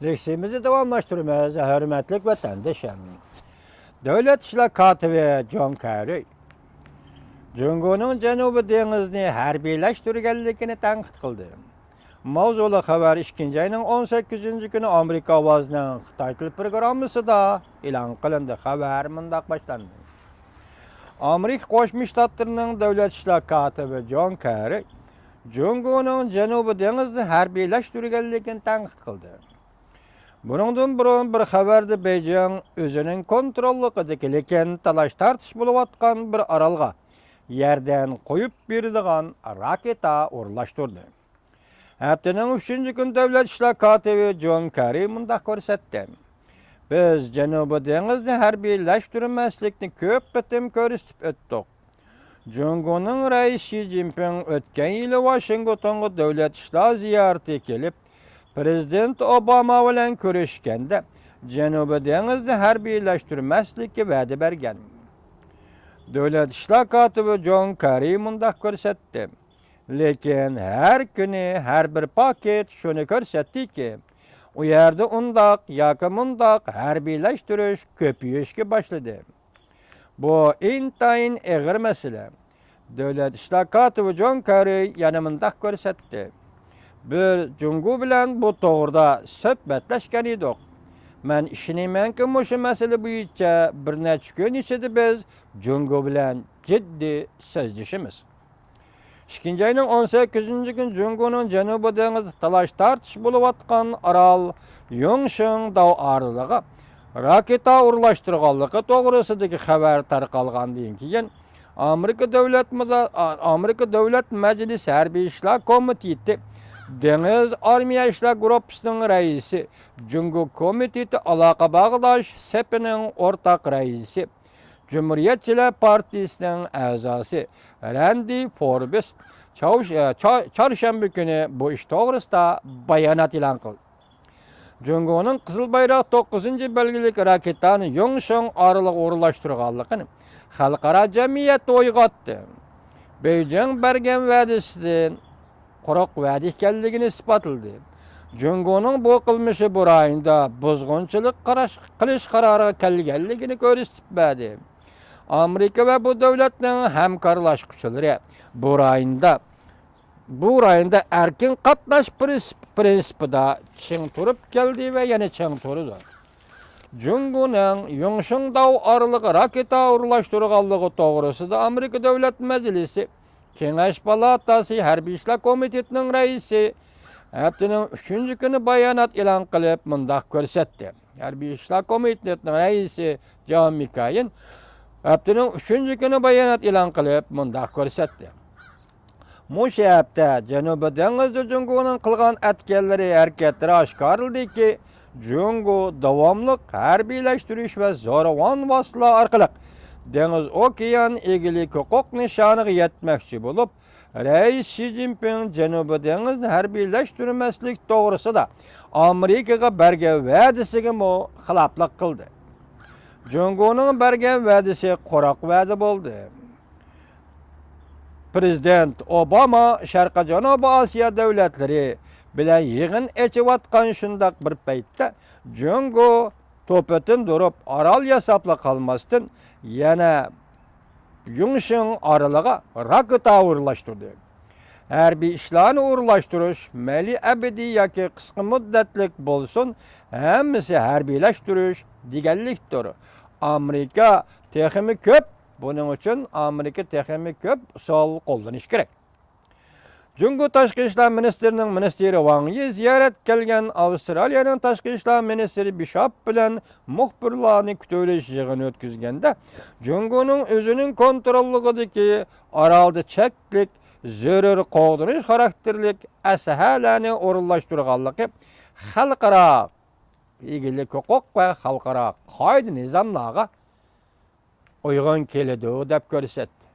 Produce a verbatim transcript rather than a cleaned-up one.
لېكسىيىمىزنى داۋاملاشتۇرىمىز، ھۆرمەتلىك ۋەتەندىشىم. دۆلەت ئىشلار كاتىپى جون كېررى جۇڭگونىڭ جەنۇبىي دېڭىزنى ھەربىيلەشتۈرگەنلىكىنى تەنقىد قىلدى. ماۋزۇلۇق خەۋەر ئىككىنچى ئاينىڭ ئون سەككىزىنچى كۈنى ئامېرىكا ئاۋازىنىڭ خىتاي تىل پروگراممىسىدا ئېلان قىلىندى. خەۋەر مۇنداق باشلاندى. ئامېرىكا قوشما شتاتلىرىنىڭ دۆلەت ئىشلار كاتىپى جون كېررى جۇڭگونىڭ جەنۇبىي دېڭىزنى ھەربىيلەشتۈرگەنلىكىنى تەنقىد قىلدى. بۇنىڭدىن بۇرۇن بىر خەۋەردە بېيجىڭ ئۆزىنىڭ كونتروللۇقىدىكى، لېكىن تالاش-تارتىش بولۇۋاتقان بىر ئارالغا يەردىن قويۇپ بېرىدىغان راكېتا ئورۇنلاشتۇردى. ھەپتىنىڭ ئۈچىنچى كۈنى دۆلەت ئىشلار كاتىپى جون كېررى مۇنداق كۆرسەتتى: بىز جەنۇبىي دېڭىزنى ھەربىيلەشتۈرمەسلىكنى كۆپ قېتىم كۆرسىتىپ ئۆتتۇق. جۇڭگونىڭ رەئىسى شى جىنپىڭ ئۆتكەن يىلى ۋاشىنگتونغا دۆلەت ئىشلار زىيارىتىگە كېلىپ، پىرېزىدېنت ئوباما بىلەن كۆرۈشكەندە، جەنۇبىي دېڭىزنى ھەربىيلەشتۈرمەسلىككە ۋەدە بەرگەن. دۆلەت ئىشلار كاتىپى جون كېررى مۇنداق كۆرسەتتى: لېكىن ھەر كۈنى ھەر بىر پاكىت شۇنى كۆرسەتتىكى، ئۇ يەردە ئۇنداق ياكى مۇنداق ھەربىيلەشتۈرۈش كۆپىيىشكە باشلىدى. بۇ ئىنتايىن ئېغىر مەسىلە. دۆلەت ئىشلار كاتىپى جون كېررى يەنە مۇنداق كۆرسەتتى: بىز جۇڭگو بىلەن بۇ توغرىدا سۆھبەتلەشكەن ئىدۇق. مەن ئىشىنىمەنكى، مۇشۇ مەسىلە بويىچە بىر نەچچە كۈن ئىچىدە بىز جۇڭگو بىلەن جىددىي سۆزلىشىمىز. ئىككىنچى ئاينىڭ ئون سەككىزىنچى كۈنى جۇڭگونىڭ جەنۇبىي دېڭىزدا تالاش-تارتىش بولۇۋاتقان ئارال يۇڭشىڭداۋ ئارىلىغا راكېتا ئورۇنلاشتۇرغانلىقى توغرىسىدىكى خەۋەر تارقالغاندىن كېيىن، ئامېرىكا دۆلەت مۇدا-، ئامېرىكا دۆلەت مەجلىسى ھەربىي ئىشلار كومىتېتى دېڭىز ئارمىيە ئىشلار گۇرۇپپىسىنىڭ رەئىسى، جۇڭگو كومىتېتى ئالاقە باغلاش سېپىنىڭ ئورتاق رەئىسى، جۇمھۇرىيەتچىلەر پارتىيىسىنىڭ ئەزاسى رەندى فوربىس چاۋش-، چا-، چارشەنبە كۈنى بۇ ئىش توغرىسىدا بايانات ئېلان قىلدى. جۇڭگونىڭ قىزىل بايراق توققۇزىنچى بەلگىلىك راكېتانى يۇڭشىڭ ئارىلىغا ئورۇنلاشتۇرغانلىقىنى خەلقئارا جەمئىيەتتە ئويغاتتى. بېيجىڭ بەرگەن ۋەدىسىدىن قۇرۇق ۋەدە ئىكەنلىكىنى ئىسپاتلىدى. جۇڭگونىڭ بۇ قىلمىشى بۇ رايوندا بۇزغۇنچىلىق قاراش-، قىلىش قارارىغا كەلگەنلىكىنى كۆرسىتىپ بەردى. ئامېرىكا ۋە بۇ دۆلەتنىڭ ھەمكارلاشقۇچىلىرى بۇ رايوندا، بۇ رايوندا ئەركىن قاتناش پرىنسىپ-، پرىنسىپىدا چىڭ تۇرۇپ كەلدى ۋە يەنە چىڭ تۇرىدۇ. جۇڭگونىڭ يۇڭشىڭداۋ ئارىلىغا راكېتا ئورۇنلاشتۇرغانلىقى توغرىسىدا ئامېرىكا دۆلەت مەجلىسى كېڭەش پالاتاسى ھەربىي ئىشلار كومىتېتىنىڭ رەئىسى ھەپتىنىڭ ئۈچىنچى كۈنى بايانات ئېلان قىلىپ مۇنداق كۆرسەتتى. ھەربىي ئىشلار كومىتېتىنىڭ رەئىسى جان مىكايىن ھەپتىنىڭ ئۈچىنچى كۈنى بايانات ئېلان قىلىپ مۇنداق كۆرسەتتى. مۇشۇ ھەپتە جەنۇبىي دېڭىزدا جۇڭگونىڭ قىلغان ئەتكەنلىرى، ھەرىكەتلىرى ئاشكارىلىدىكى، جۇڭگو داۋاملىق ھەربىيلەشتۈرۈش ۋە زورىۋان ۋاسىتىلەر ئارقىلىق دېڭىز ئوكيان ئىگىلىك ھوقۇق نىشانىغا يەتمەكچى بولۇپ، رەئىس شى جىنپىڭ جەنۇبىي دېڭىزنى ھەربىيلەشتۈرمەسلىك توغرىسىدا ئامېرىكىغا بەرگەن ۋەدىسىگىمۇ خىلاپلىق قىلدى. جۇڭگونىڭ بەرگەن ۋەدىسى قۇرۇق ۋەدە بولدى. پىرېزىدېنت ئوباما شەرقىي جەنۇبىي ئاسىيا دۆلەتلىرى بىلەن يىغىن ئېچىۋاتقان شۇنداق بىر پەيتتە، جۇڭگو توپا تىندۇرۇپ، ئارال ياساپلا قالماستىن، يەنە يۇڭشىڭ ئارىلىغا راكېتا ئورۇنلاشتۇردى. ھەربىي ئىشلارنى ئورۇنلاشتۇرۇش، مەيلى ئەبەدىي ياكى قىسقا مۇددەتلىك بولسۇن، ھەممىسى ھەربىيلەشتۈرۈش دېگەنلىكتۇر. ئامېرىكا تېخىمۇ كۆپ، بۇنىڭ ئۈچۈن ئامېرىكا تېخىمۇ كۆپ ئۇسۇل قوللىنىشى كېرەك. جۇڭگو تاشقى ئىشلار مىنىستىرىنىڭ مىنىستىرى ۋاڭ يى زىيارەتكە كەلگەن ئاۋسترالىيەنىڭ تاشقى ئىشلار مىنىستىرى بىشاپ بىلەن مۇخبىرلارنى كۈتۈۋېلىش يىغىنى ئۆتكۈزگەندە، جۇڭگونىڭ ئۆزىنىڭ كونتروللۇقىدىكى ئارالدا چەكلىك زۆرۈر قوغدىنىش خاراكتېرلىك ئەسلىھەلەرنى ئورۇنلاشتۇرغانلىقى خەلقئارا ئىگىلىك ھوقۇق ۋە خەلقئارا قائىدە نىزاملارغا ئۇيغۇن كېلىدۇ، دەپ كۆرسەتتى.